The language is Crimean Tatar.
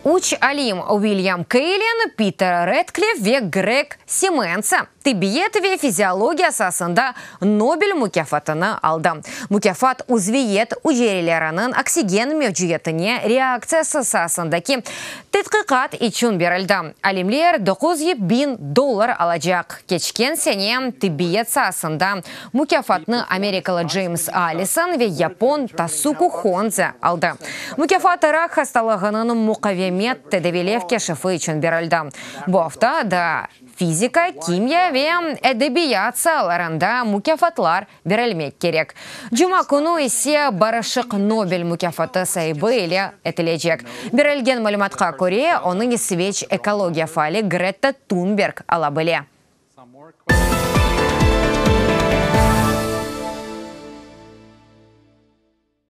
Üç alim, Uilyam Kaylin, Piter Redklif ve Greg Semensa tibbiyet ve fiziologiya saasında Nobel mukâfatını aldı. Mukâfat uzviyet ücreleriniñ oksigen mevcudiyetine reaktsiyası saasındaki tedqiqat içün berildi. Alimler 900 000 dollar alacaq. Keçken sene tibbiyet saasında mukâfatnı amerikalı Ceyms Allison ve yapon Tasuku Honca aldı. Mukâfat rak hastalığınıñ muqavemet tedaviylev keşfi içün berildi. Bu afta da fizika, kimya ve edebiyat saalarında mukâfatlar berilmek kerek. Cuma künü ise Barışıq Nobel mukâfatı saibi ilân etilecek. Berilgen malümatqa köre, onı İsveç ekologiya faali Greta Tunberg ala bile.